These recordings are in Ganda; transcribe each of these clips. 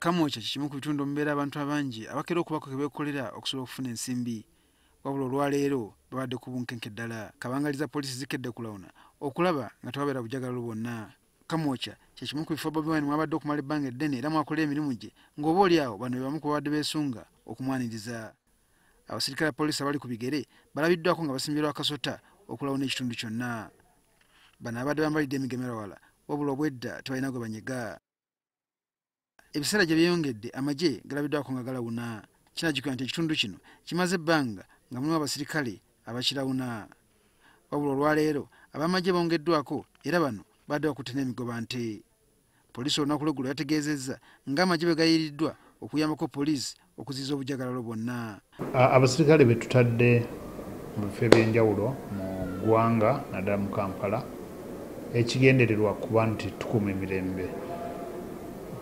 Kamwokya kimu ku bitundu omubeera abantu abangi abakera okubako ke beekolera okusobola okufuna ensimbi. Wabula olwaleero babadde ku bunkenke ddala. Kabangali za poliisi zikedde kulawuna okulaba nga tewabeera bujagalalo bwonna. Kamwokya kye kimu ku bifo Bobi Wine mwabadde okumala ebbanga eddene era mwakolera emirimu gye ng'oba oli awo bano be bamu ku babadde beesunga okumwaniriza. Abasirikale ba poliisi abali ku bigere balabiddwako nga basimbye lwakasota okulawuna ekitundu kyonna. Bano abadde bambalidde emigemerawala wabula obwedda tebalina gwe banyega. Ebiseera gye byeyongedde amagye galabiddwako nga galawuna. Kinajjukirwa nti ekitundu kino kimaze ebbanga nga mulimu abasirikale abakirawuna. Wabula olwaleero ab'amagye bongeddwako era bano badde bakutte n'emigoba nte. Poliisi olunaku lw'eggulo yategeezezza ng'amagye bwe gayiiriddwa okuyambako poliisi okuziyiza obujagalalo bwonna. Abasirikale be tutadde mu bifo eby'enjawulo mu ggwanga naddala mu Kampala ekigendererwa kuba nti tukuuma emirembe.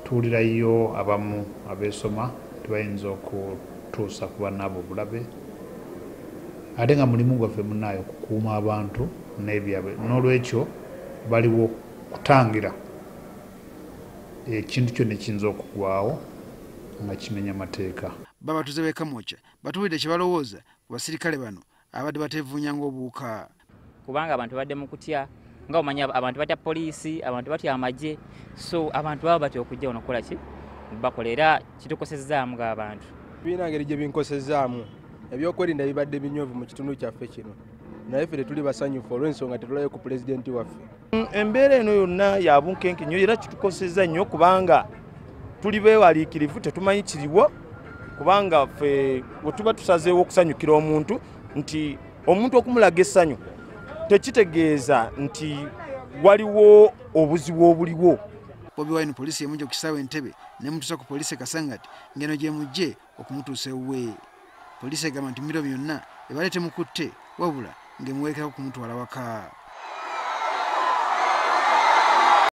Tuwulirayo abamu abeesoma tebayinza okutuusa ku bannaabwe obulabe ate nga mulimu gwaffe munnaayo okukuuma abantu n'ebyabwe, n'olwekyo baliwo kutangira ekintu kyonna ekiyinza okugwawo nga kimenya mateeka. Babatuze b'e Kamwokya batubuulidde kye balowooza ku basirikale bano abadde bateevuunya ng'obuwuka. Kubanga abantu badde mu kutya, nga omanyi abantu batya poliisi, abantu batya amagye, so abantu baba batya okujja wano okukola ki bakola, era kitukosezzaamu ng'abantu. Birina ngeri gye binkosezzaamu. Ebyokwerinda bibadde binywevu mu kitundu kyaffe kino, naye ffe tetuli basanyufu olw'ensonga tetulayo ku pulezidenti waffe. Embeera eno yonna ya bunkenke nnyo era kitukosezza nnyo kubanga tuli beewaliikirivu, tetumanyi kiriwo, kubanga ffe bwe tuba tusazeewo okusanyukira omuntu nti omuntu okumulaga essanyu tekitegeeza nti waliwo obuzibu obuliwo. Bobi Wine poliisi emujja ku kisaawe Entebbe n'emutuusa ku poliisi e Kasangati ng'eno gy'emujje okumutuusa ewuwe. Poliisi egamba nti mu biro byonna ebadde temukutte wabula ng'emuwerekerako kumutwala waka.